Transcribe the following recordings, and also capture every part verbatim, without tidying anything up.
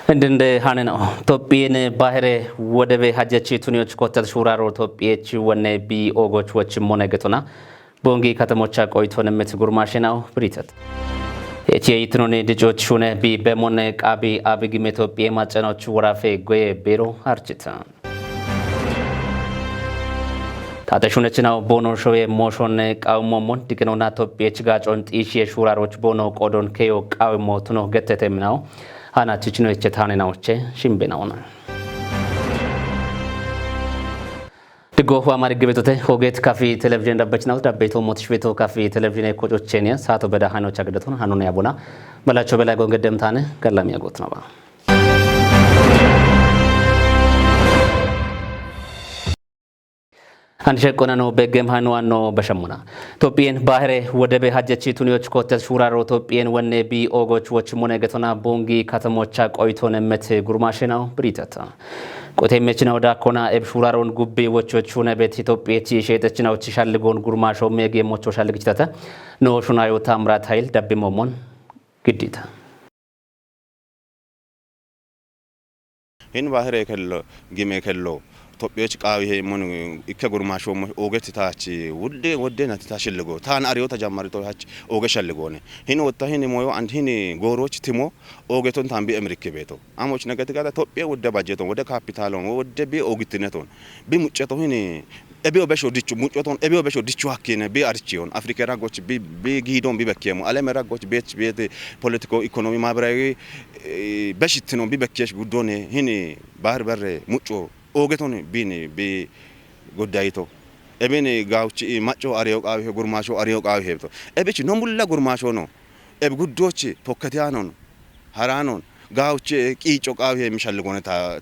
እንድንደ ሀነ ነው። ቶጲን ባሕረ ወደቤ ሀጀቺ ቱኒዎች ኮተት ሹራሮ ቶጲዎች ወነ ቢ ኦጎች ወች ሞነ ገቶና ቦንጊ ከተሞቻ ቆይቶን ምት ጉርማሽናው ብሪተት። የቼ ይትኖኔ ድጮች ሹነ ቢ በሞነ ቃቢ አብግም ኢትዮጵያ ማጨኖች ወራፌ ጎየ ቤሮ አርችታ። ታጠሹነችናው ቦኖ ሾዌ ሞሾን ቃውሞ ሞን ድቅኖና ቶጴ ችጋጮን ጢሽ የሹራሮች ቦኖ ቆዶን ከዮ ቃውሞ ትኖ ገተተምናው አናችች ነው የቸታኔናዎቼ ሽምቤናውና ድጎ ዋማሪ ግቤቶተ ሆጌት ካፊ ቴሌቪዥን ደበችናው ደቤቶ ሞትሽ ቤቶ ካፊ ቴሌቪዥን የኮጮቼን ሳቶ በዳ ሃይኖች አግደቱን ሃኑን ያቦና በላቸው በላይ ጎንገደምታነ ገላሚ ያጎት ነው። አንድ ሸቆነ ነው በገም ሃይኖ ዋኖ በሸሙና ቶጲየን ባህሬ ወደቤ ሀጀቺ ቱኒዎች ኮተት ሹራሮ ቶጲየን ወኔ ቢ ኦጎች ወች ሞነ ገቶና ቦንጊ ከተሞቻ ቆይቶን ምት ጉርማሽናው ብሪተታ። ቆቴ መችናው ዳኮና ኤብ ሹራሮን ጉቤ ወቾች ሁነ ቤት ኢትዮጵያ ቺ ሼጠችናው ቺ ሻልጎን ጉርማሾ ሜጌ ሞቾ ሻልግ ችተተ ኖ ሹናዮ ታምራት ኃይል ደቢ ሞሞን ግዲታ። ሂን ባህር የከሎ፣ ጊም የከሎ፣ ኢትዮጵዮች ቃዊ ሄሞን፣ እከ ጉርማሾ ሞ ኦገት ታች ውዴ ወዴ ናት ታሽልጎ። ታን አሪዮ ተጀማሪ ቶች ኦገ ሸልጎነ። ሂን ወጣ ሂን ሞዮ አንድ ሂን ጎሮች ትሞ ኦገቶን ታን ቢ እምሪክ ቤቶ። አሞች ነገት ጋር ኢትዮጵያ ወደ ባጀቶን፣ ወደ ካፒታሎን፣ ወደ ቢ ኦግትነቶን፣ ቢ ሙጨቶን ሂን ኤቢዮ በሾ ድቹ ሙጮቶን ኤቢዮ በሾ ድቹ ሀኪነ ቢ አርቺዮን አፍሪካ ራጎች ቢ ቢ ጊዶን ቢ በኪየሙ አለም ራጎች ቤት ቤት ፖለቲኮ ኢኮኖሚ ማህበራዊ በሽትኖን ቢ በኪየሽ ጉዶን ሂን ባህር በር ሙጮ ኦገቶን ቢን ቢ ጎዳይቶ ኤቢን ጋውቺ ማጮ አሪዮ ቃዊ ጉርማሾ አሪዮ ቃዊ ሄብቶ ኤቢች ኖ ሙላ ጉርማሾ ነው። ኤብ ጉዶች ፖከቲያኖን ሀራኖን ጋውቼ ቂጮ ቃዊ የሚሸልጎነ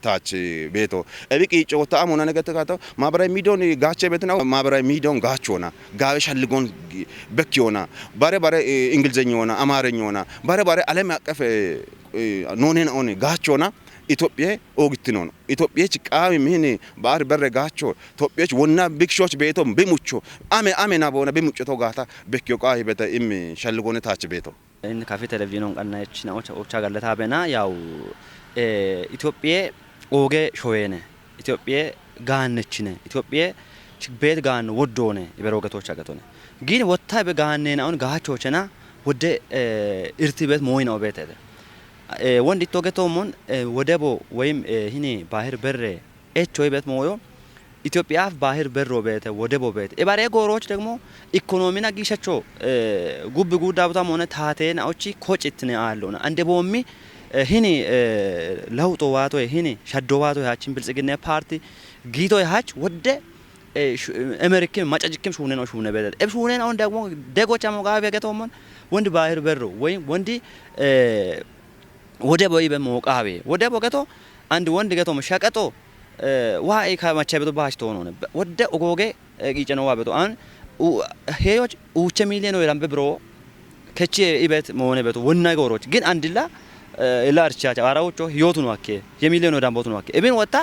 ታች ቤቶ። ኤቢ ቂጮ ወታ አሞና ነገ ተካተው ማህበራዊ ሚዲዮን ጋቼ ቤትና ማህበራዊ ሚዲዮን ጋቾና ጋዌ ሸልጎን በኪዮና ባሬ ባሬ እንግሊዝኛ ሆና አማርኛ ሆና ባሬ ባሬ ዓለም አቀፍ ኖኔን ኦን ጋቾና ኢትዮጵያ ኦግትኖ ነው። ኢትዮጵያች ቃዊ ምህን ባህር በረ ጋቾ ኢትዮጵያች ወና ቢክሾች ቤቶ ቢሙቾ አሜ አሜና በሆነ ቢሙጭቶ ጋታ በኪዮ ቃዊ ቤተ ኢም ሸልጎነ ታች ቤቶ። Inni kafi televizhinon qanna echin ocha ocha gallata bena yaw eh, Itophiye oge shoyene Itophiye gaannechine Itophiye chigbeet gaanno woddone iberogetocha gatone gin wotta ibe gaannena on gaachochena wodde eh, irtibet moyina obetede eh, wondi togetomon eh, wodebo woyim eh, hini bahir berre echo ibet moyo ኢትዮጵያፍ ባህር በሮ ቤተ ወደቦ ቤተ የባሬ ጎሮች ደግሞ ኢኮኖሚና ጊሸቾ ጉብ ጉዳ ቦታ ሆነ ታቴና ኦቺ ኮጭትነ አለውና እንደ ቦሚ ሂኒ ለውጦ ዋቶ ሂኒ ሸዶ ዋቶ ያችን ብልጽግና ፓርቲ ጊቶ ያች ወደ ኤመሪክም ማጫጅክም ሹነ ነው ሹነ ቤተ ኤብ ሹነ ነው ደግሞ ደጎቻ ሞጋቢ ገተውሞን ወንድ ባህር በሮ ወይም ወንዲ ወደብ ወይ በመውቃቤ ወደብ ወገቶ አንድ ወንድ ገቶም ሸቀጦ ዋይ ከመቼ ቤቶ ባሽ ተሆኖ ነበር ወደ ኦጎጌ ቂጨኖ ዋ ቤቶ አን ሄዮች ኡቸ ሚሊዮን ወይ ራምበ ብሮ ከቼ ኢበት መሆነ ቤቶ ወና ጎሮች ግን አንድላ ላርቻ አራዎቹ ህይወቱ ነው አኬ የሚሊዮን ወዳምቦቱ ነው አኬ እብን ወጣ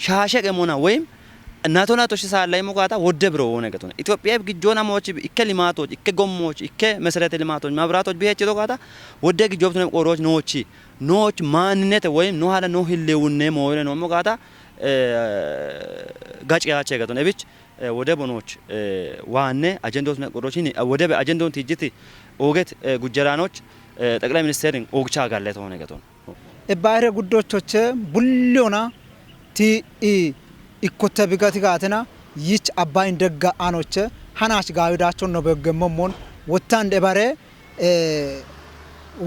ሻሸ ገሞና ወይም እናቶና ቶሽ ሳላይ ሙጋታ ወደ ብሮ ሆነ ገቶነ ኢትዮጵያ ግጆና ሞች እከ ልማቶች እከ ጎሞች እከ መሰረተ ልማቶች መብራቶች ቢሄች ቶጋታ ወደ ግጆብት ነው ቆሮች ኖች ኖች ማንነት ወይም ኖ ሀለ ኖ ህልውነ ሞይለ ነው ሙጋታ ጋጭ ያቸ ገቶነ ብች ወደ ቦኖች ዋነ አጀንዶት ነው ቆሮች ወደ አጀንዶን ትጅት ኦገት ጉጀራኖች ጠቅላይ ሚኒስቴርን ኦግቻ ጋለት ሆነ ገቶነ እባህረ ጉዶቾቼ ቡሊዮና ቲ ኢ ኢኮተ ቢጋቲ ጋተና ይች አባይን ደጋ አኖቼ ሀናች ጋዊዳቸው ነው በገመሞን ወታን ደባረ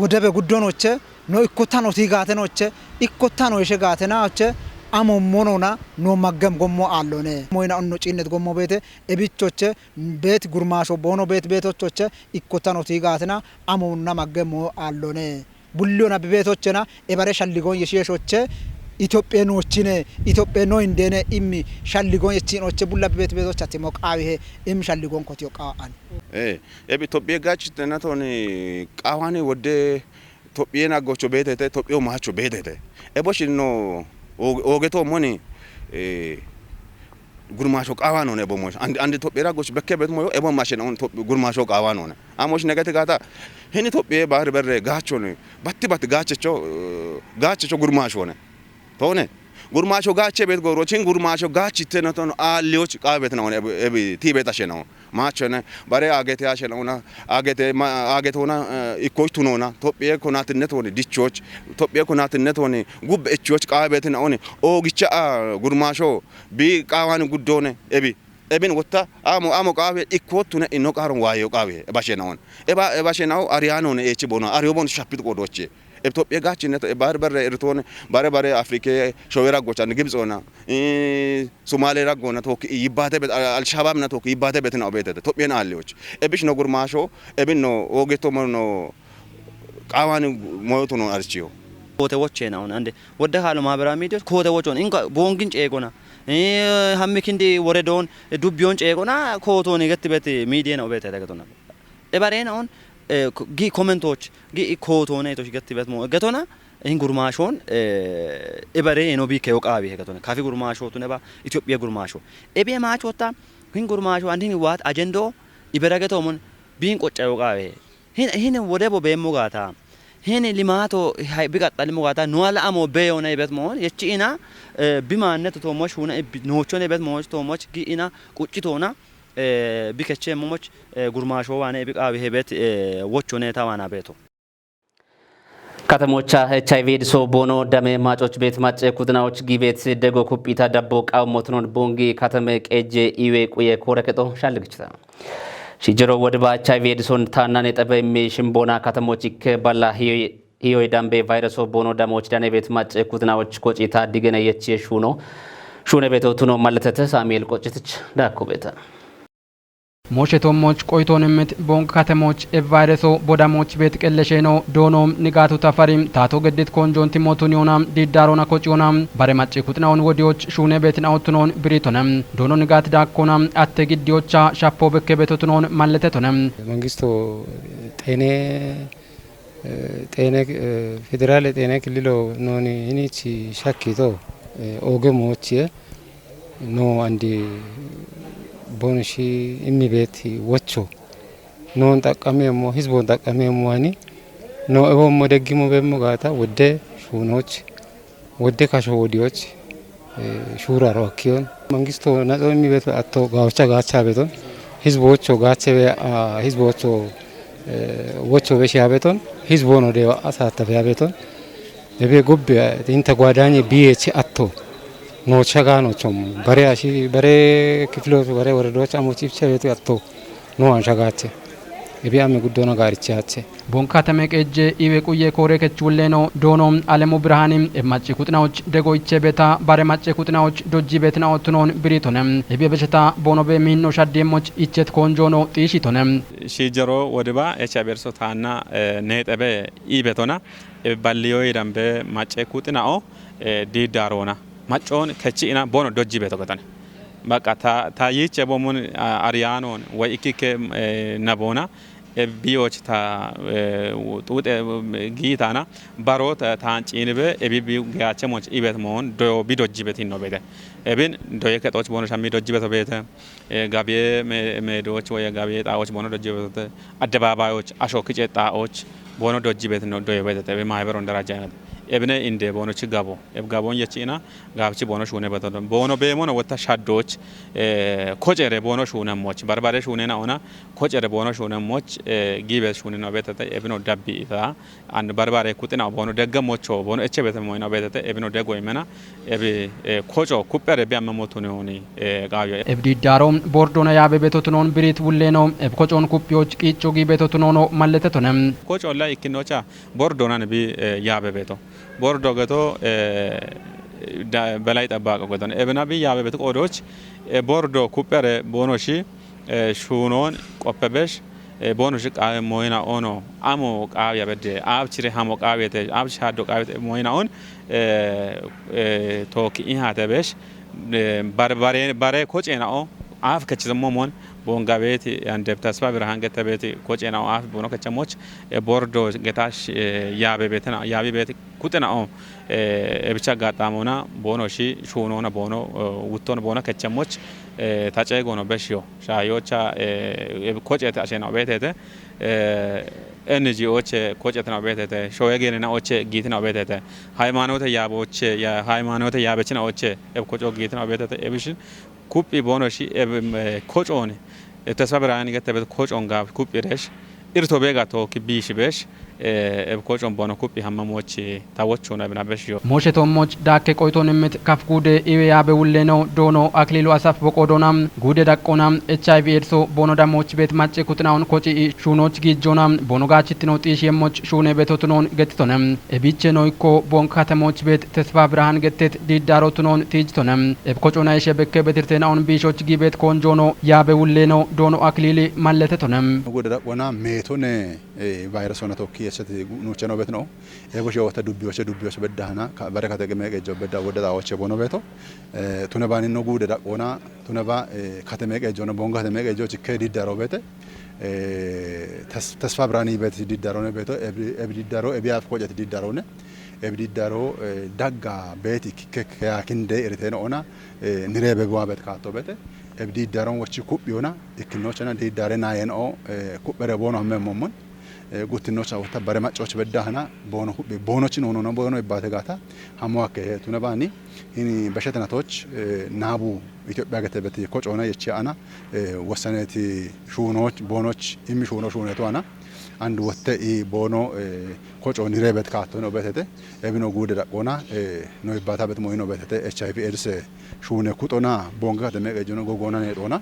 ወደበ ጉዶኖቼ ኖ ኢኮታ ኖ ቲ ጋተኖቼ ኢኮታ ኖ የሸ ጋተናቼ አሞሞኖና ኖ መገም ጎሞ አሎነ ሞይና ኦኖ ጪነት ጎሞ ቤተ እብቾቼ ቤት ጉርማሾ ቦኖ ቤት ቤቶቾቼ ኢኮታ ኖ ቲ ጋተና አሞና መገሞ አሎነ። ቡሊዮና ቢቤቶቼና ኤበሬ ሸልጎን የሺሾቼ ኢትዮጵኖችነ ኢትዮጵኖ እንደነ ኢሚ ሸልጎን የቺኖቼ ቡላ ቢቤት ቤቶች አትሞ ቃዊሄ ኢም ሸልጎን ኮትዮ ቃዋን። ኤ ኤብ ኢትዮጵያ ጋች ተናቶን ቃዋኔ ወደ ኢትዮጵያ ናጎቾ ቤተተ ኢትዮጵያ ማቾ ቤተተ ኤቦሽ ኖ ኦገቶ ሞኒ Gurmaasho qaawa noone ebo moosh. Andi, andi Itophiya raggoch bekke bet moyo ebo mashe naun Itophi-, gurmaasho qaawa noone. Amosh negati gata, hini Itophiya bahar berre gaachon, batti batti gaachecho, eh, gaachecho gurmaasho ne. Toone, gurmaasho gaache bet goro, chin gurmaasho gaachi te na ton, aalioch qaawa bet naun ebo, ebi ti bet ashe naun. Maachone, bare agete ashe nauna, agete ma, agete ona, eh, ikkoch tunona, Itophiya ko natinnet woni dichoch, Itophiya ko natinnet woni gubbe echoch qaawa bet naun, ogicha, ah, gurmaasho, bi qaawan guddone, ebi. Ebin wotta, amo, amo qaawe, ikkotune inno qaaron waayo qaawe, ebashe naun. Eba, ebashe nau, ariyanone echi bona, ariyo bon shapit qodoche. Eb Itophiya gaachinne to, eb bare bare Eritone, bare bare Afrike, showe raggochan, Gibtsona, eh, Somale raggona toki, yibbate bet, Al-, Al-Shabaab na toki, yibbate bet na obetete, Itophiyan aalliyoch. Ebish no gurmaasho, ebin no ogeto mo no qaawani moyotu no archiyo. Koote wochcheena on ande. Wodde haalo maabirawi miidiyoch koote wochoon. Inka boongin ceegona. Eh, hammi kindi woredoon, eh, dubbiyoon ceegona, kootooni gettibet miidiyeena obeete dagetona. Ebareena on, eh, ko-, gi komentoch, gi kootoone to shigettibet mo getona, hin gurmaashoon, eh, ebare eno bi keyo qaawi hegetona. Kafi gurmaasho tuneba, Itophiya gurmaasho. Ebi emaachotta, hin gurmaasho, andin waat ajendo, ibera getomon, bin qoccayo qaawi. Hin, hin wode bo beemmo gaata. Hin limaato hay bi qaxxalimo gaata, nuwa la amo beyo na ibet mo, yechi ina, eh, bi maanneto toomoch huna, bi noocho na ibet mo, toomoch gi ina, quccitona, eh, bi keche momoch, eh, gurmaasho waane bi qaawi hebet, eh, wochone ta waana beeto. Katamocha H I V ኤድሶ ቦኖ ደሜ ማጮች ቤት ማጨ ኩትናዎች ጊቤት ደጎ ኩጲታ ደቦ ቃው ሞትኖን ቦንጊ ከተመ ቄጄ ኢዌ ቁየ ኮረከጦ ሻልግችታ። Shijero wodba H I V ኤድሶን ታናኔ ጠበ ሜ ሽምቦና ከተሞች ይከ ባላ hiyoy dambe vayreso bono damoch dane bet mace kutnaoch koci ta digene yechi shuno. Shune beto tuno maletete Samuel qocitich dako beta. Moshe tommoch qoyton immit bong katemoch e vayreso bodamoch bet qellesheno doono nigatu tafarim tato geddit konjon timotun yona diddarona koc yona bare mace kutnaon wodiyoch shune betin awtunon biritonem doono nigat dakkona atte giddiyocha shappo bekke betotunon malletetonem. Mangisto xeene, eh, xeene, eh, federaale xeene killilo nooni hinichi shakki to, eh, ooge moochiye no andi bono shi immi beeti wocho. Noon xaqqameemmo, hizboon xaqqameemmo ani no ewommo deggimo beemmo gaata wodde shuunooch. Wodde kasho wodiyoch, eh, shuuraro akkiyon. Mangisto naxo immi beto atto gawocha gaacha beton. Hizbocho gaache be, ah, hizbocho, eh, wocho be shiya beton. Hizbono de asata be beton. Ebe gobbe, eh, inta gwadanye biye chi atto. No chaga no chom. Bare ashi, bare kiflo, bare wore do chamo chipche beto atto. No an shagache. Ebi ame guddona gaarichache. Bon katame qejje iwe quye koore kech wulleno doono alemu birhaanim e macci kuxinawoch dego iche beta bare macce kuxinawoch dojji betina otunon biritonem. Ebi ebesheta bono be minno shaddemoch ichet konjono xiishitonem. Shijero wodiba echa berso taanna, eh, neexebe iibetona, eh, balliyoyi dambe macce kuxinao, eh, diiddaroona. Maccoon kechi ina bono dojji beto getane. Baqa ta, ta yiche bomun, a, ariyaanon way ikkike, eh, naboona, e biyoch ta, eh, xuxe, eh, giitana, baro ta, taan ciinibe, ebi bi gaachemoch ibet moon, doyo bi dojji betin no bete. Ebin doye kexoch bono shammi dojji beto bete. Eh, gabiye me-, meedoch woye gabiye xaawoch bono dojji betote. Addabaabayoch, asho kice xaawoch, bono dojji betino doyo betete. Ebe maahiberon darajja inat. Ebine inde bono chi gabo. Eb gabon yechi ina, gabchi bono shuune betote. Bono beemono wotta shaddoch, eh, kocere bono shuunemoch. Barbare shuunena ona, kocere bono shuunemoch, eh, giibet shuuneno betete. Ebino dabbi ita. An barbare kuxina bono degge mocho, bono eche bete moyna betete, ebino dego imena, ebi, eh, koco kupere bi amme motuni oni, eh, gayo. Eb diddaro bordona yabe betotunon birit wulleno, eb kocon kuppiyoch qiicco gi betotunono malletetonem. Koco la ikkinocha bordonan bi, eh, yabe beto. Bordo geto, eh, da, belay xabaqa geton. Ebina bi yabe beto qodoch, eh, bordo kupere bono shi, eh, shuunon qoppebesh, eh, bono shi qaawe moyina ono, amo qaawe yabedde, aab chire hamo qaawete, aab shaddo qaawete moyina on, eh, eh, tooki ihatebesh, eh, bar-, bare, bare kocenao, aaf kechizemmo mon, bon gabeti, yandeb tasfa birhan getebeti, kocenao aaf bono kechemoch, eh, bordo getash, eh, yabe betena, yabi beti, Huxinao, eh, ebicha aggaxaamona boono shi shuunoona boono, eh, wuttoona boona kechammoch, eh, taceegono beshiyo. Shaayoocha, eh, eb-, koceete asheenao beeteete, eh, N G O che koceetinao beeteete, shoye geeninaoche giitinaobeeteete, haymaanote yaabooche, ya-, haymaanote yaabechinaoche, eb koco giitinaobeeteete, ebishin, kuphi boono shi, eb-, em, eh, kocooni, eh, Tesfa Birhaani gette bet kocoon gaab kuphi resh, irto beega tooki biishi besh, eh, eb kocoon boono kuphi hammamochi tawochuna bina besh yo. Mooshe Toommoch daakke qoytoon immit kaf guude iwe yaabe wulleenoo doonoo Akiliilu Asaf boqoo doona guude daqqoona H I V eedso boono damooch beet macce kuxinaon koci i shuunooch giijjoona boono gaachittinoo xiishi yemmoch shuune beetotunoon gettitone. Ebiicheenoo ikko boon katamooch beet Tesfa Birhaan gettet diiddaarootunoon tiijitone. Eb kocoona ishe bekke betirteenaon biishooch giibeet koonjoonoo yaabe wulleenoo doono Akiliili malletetone. Guude daqqoona meetone, eh, vayrasona tokki yesseti nuucheno betno. Ebo shewata dubbiyoche, dubbiyoche beddahana, ka-, bare kate meeqejo bedda wodda xawoche bono beto. Eh, tune bani no guude daqqoona, tune ba, eh, kate meeqejo no, bonga kate meeqejo chikke diddaro bete. Eh, tes-, Tesfa Birhaani beti diddaro ne beto, ebi, ebi diddaro, ebi af kojati diddaro ne. Ebi diddaro, eh, dagga beti kikke kaya kinde eriteno ona, eh, nirebe bua bet kato bete. Ebi diddaro wochi kuphi ona, ikkinochana diddare na yeno, eh, kuphre bono hamme momon. Eh, guttinnocha wotta bare maccoch beddahana, boono hubbe, boonochi nono, no boono ibbate gaata, hammo hakke tune baani, ini beshetinatoch, eh, naabu Itophiya gete beti kocoona yechi ana, eh, wossaneti shuunoch, boonoch, immi shuuno shuunetu ana, and wotte i boono, eh, kocooni rebet kaatto no betete, ebino guude daqqoona, eh, no ibbata bet moino betete, H I V AIDS shuune kuxona, bonga kate meeqejo no gogoona neexoona,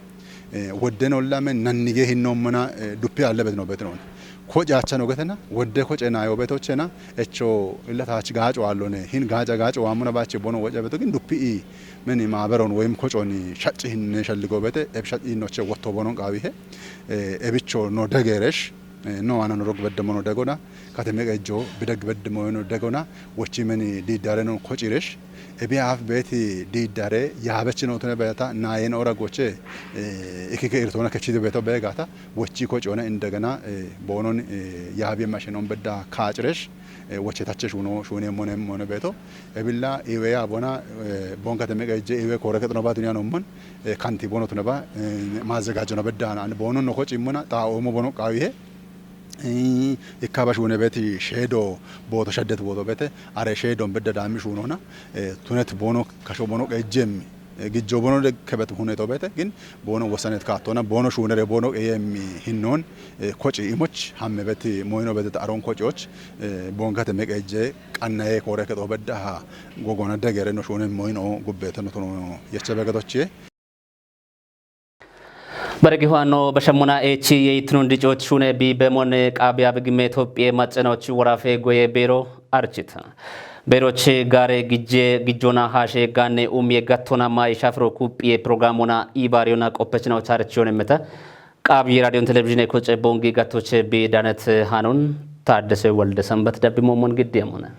eh, wodde no lame nannige hinnommana, eh, duppi alle bet no bet noona. Koce acha no getena, wodde koce nayo betochena, echo illa taach gaaco allone, hin gaaca gaaco waamuna baache bono woca beto gin duppi i meni maaberon woyim kocooni shacci hinne shalligo bete, eb shacci hinnoche wotto bonon qaawihe, eh, ebicho no degeresh, eh, no ana no rog bedde mono degona, kate meeqejo bideg bedde mono degona, wochi meni diddare no kociresh, ebi af beti diddare, yaabechino tune beta, nayen ora goche, eh, ikike irtona kechide beto begata, wochi kocoona indegena, eh, boonon, eh, yaabi mashenon bedda kaaciresh, eh, woche tache shuuno, shuune mone, mone beto. Ebilla iwe ya bona, eh, bon kate meeqeje iwe kore ketno ba dunya no mon, eh, kanti bono tune ba, eh, maazegajona bedda ana, an boonon no koci mona, ta omo bono qaawihe. Eh, ikkaba shuune beti sheedo booto shaddet booto bete, are sheedon bedda daami shuunona, eh, tunet boono kasho bono qeejjemmi, eh, gijjo bono de kebet huneto bete, gin boono wosanet kaattona, boono shuunere boono qeeyemmi hinnon, eh, koci imoch, hamme beti moyino bete aron kocioch, eh, bongate meqeejje qannaye koore kedo bedda ha gogona degere no shuunen moyino gubbeto no tono yeche begetochie. Baregi huano bashamuna echi ye itunun dicoch shune bi bemone qabiya bigime Ethiopia macenoch worafe goye beero archita. Beeroch gaare gijje gijjona haashe gaanne umye gattona mayi shafiro kuphiye programona ibaariyona qoppechina ocharechiyone meta. Qabiye radiyon televizhine koce bongi gattoche bi danet hanun Taaddese Wolde Sanbat dabbi momon giddiyamone.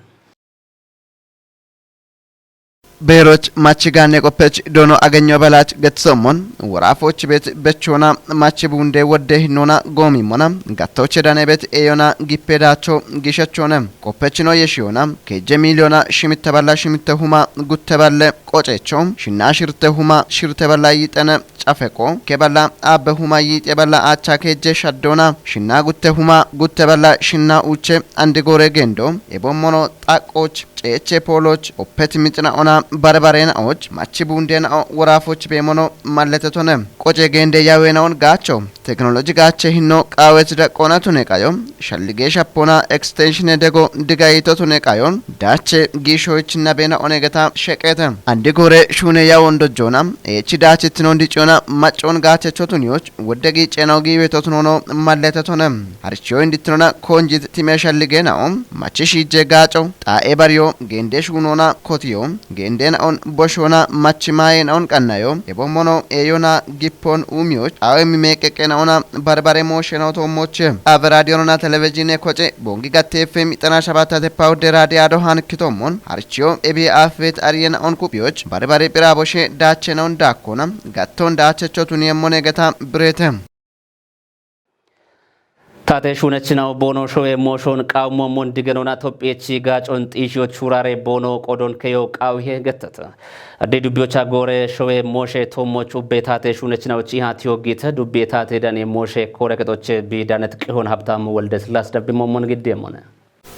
Beeroch machi gaanne qoppech doono agenyo belaach getsommon, woraafoch beet bechona machi buunde wodde hinnoona goomimmona, gattoche dane beet eeyona gippe daacho gishechone, qoppechino yeshiyoona, keejje miiliyoona shimitte balla shimitte huma gutte balle qocecho, shinna shirte huma shirte balla yiixene cafeqo, ke balla abbe huma yiixe balla aacha keejje shaddoona, shinna gutte huma gutte balla shinna uuche andi goore gendo, ebommono xaqqooch, ceeche pooloch, oppet mixina'ona, barbarena'och, machi buundena'o, woraafoch beemono malletetone. Qoce gende yawenaon gaacho, teknoloji gaache hinno qaawet daqqoona tune qayo, shallige shapona extension dego digayito tune qayo, daache giishoich nabena onegeta sheqete. Andi goore shuune yawon dojjona, echi daache tinon diciona, macon gaache chotun yoch, wodde giicenaw giibetot nono malletetone. Harchiyo indittinona konjit time shalligena'o, machi shiije gaaco, xaa'e bariyo, gende shuunona kotiyo, gendena'on boshona machi maayena'on qannayo, ebommono eeyona gippon uumiyoch, awe mimeqeqena'ona barbare mooshena otoommoche. Ave radiyonona televizhine koce, bongi gatte F M xitana shabatate pawude radiyaado han kitommon, harchiyo ebi afet ariyena'on kuphiyoch, barbare phira boshe daachenaon daakkona, gatton daachecho tuniyemmone geta birete. Taate shuunechinaw boono showe mooshoon qawummoommoon digenona Tophiyechi gaacon xiishiyoch huraare boono qodon keyo qawuhe gettata. Adde dubbiyocha goore showe mooshe toommoch ubbe taate shuunechinaw ciha tiyo giite dubbiye taate dani mooshe koore kexoche biidanet qihon Habtamu Wolde Sillaas dabbimoommoon giddeemmone.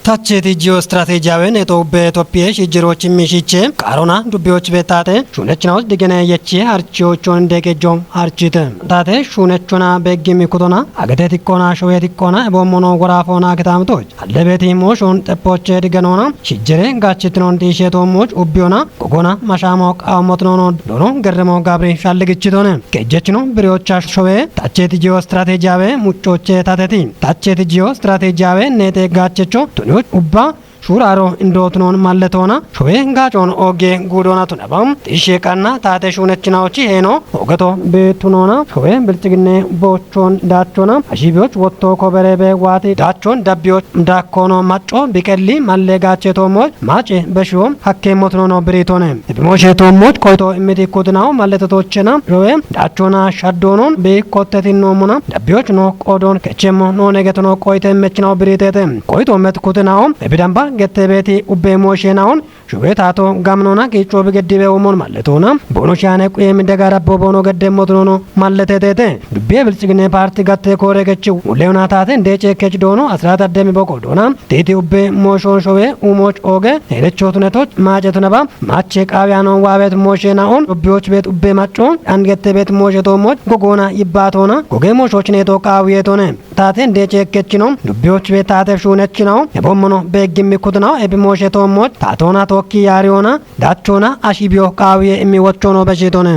Tacheti jiyo stratejiyawe neto ubbe Tophiye shijjiroch mishiche qaarona dubbiyoch be taate shuunechinawos digene yechi harchiyochon degejo harchite. Taate shuunechona beggi mikutona agate tikkona showe tikkona eboommono woraafona kitamtoch allebeti mooshon xeppoche digenona shijjere gachitinon xiishe toommoch ubbiyona gogona mashaamo qawammotinoono doono gerremo gabri shalligichitone. Kejjechino biriyocha showe tacheti jiyo stratejiyawe muccoche taateti. Tacheti jiyo stratejiyawe neete gaachecho tuniyoch ubba shuuraaro indootunoon malletoona showe gaacoon oge guudoona tunaba. Xiishe qanna taate shuunechinawochi heeno ogeto beetunoona showe bilxiginne boochoon daachona ashibiyoch wotto koberebe waati daachon dabbiyoch daakkoono macco biqelli malle gaache toommoch maace beshiyo hakkeemmotinoono biriitone. Ebimooshe toommoch koyto immiti kutinawo malletetochena showe daachona shaddoonon biikkottetinnoommona dabbiyoch no qodon kechemmo noone getono qoyte mechinawo biriitete. Qoyto met kutinawo ebidamba gettebeeti ubbe mooshenawon showe taato gamnoona giichoobi geddibe wommon malletoona boono shaane quyeemi dega dabbo boono geddemmotinoono malletetete. Dubbiye bilxiginne paarti gatte koore gechi wuleyoona taate ndeece kech doono asiraat addemi boqo doona tiiti ubbe mooshoon showe uumoch ooge heerechotunetoch maacetunaba maache qaawiyanoon waawet mooshena'on dubbiyoch beet ubbe macco dhangettebeet mooshe toommoch gogoona yibbaatoona goge mooshoch neeto qaawiyetoone. Taate ndeece kechino dubbiyoch be taate shuunechinawo eboommono beeggimmi kutinawo ebi mooshe toommoch taatoona tookki yaariyoona daachona ashibiyo qaawiye immi wochoono beshiitone.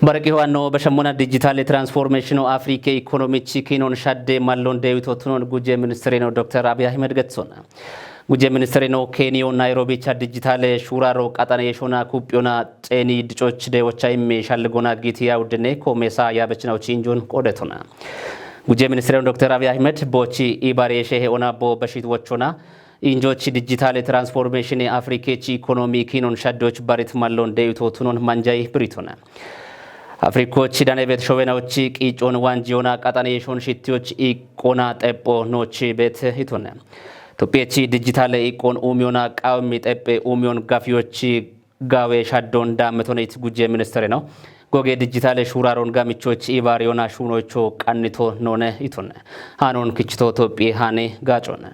Baraqi ho'anno bashshammona dijitaale transformation Afrike ikonomichi kinon shadde mallon deewito tunon gujje ministereno Dokter Abiy Ahmed getsona. Gujje ministereno Keniyo Nairobicha dijitaale shuuraro qaxane yeshona kuphiyona xeeni dicoch deewocha immi shalligona giiti ya uddine koomesa yaabechinawchi injoon qoodetona. Gujje ministereno Dokter Abiy Ahmed boochi ibareeshe he'ona boo beshit wochona injochi dijitaale transformation Afrikechi ikonomi kinon shaddoch barit mallon deewito tunon manjay biritona. Afrikochi danebet showenawochi qiicon wanjiyona qaxane yeshon shittiyoch iqqona xepho noochi bet hitone. Tophiyechi dijitaale iqqon uumiyona qawmi xephe uumiyon gafiyochi gaawe shaddon daammetoneit gujje ministereno goge dijitaale shuuraron gamichoch ibaariyona shuunocho qannito noone itone. Hanon kichito Tophiye haane gaacone.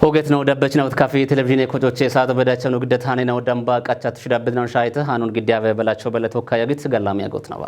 Oget ነው ደበች ነው ካፌ ቴሌቪዥን የኮጮቼ ሰዓት በዳቸው ነው ግደት ሀኔ ነው ደንባ ቃቻት ሽዳበት ነው ሻይተ ሀኑን ግዲያ በበላቸው በለቶካ ያግት ገላሚ ያጎት ነዋ።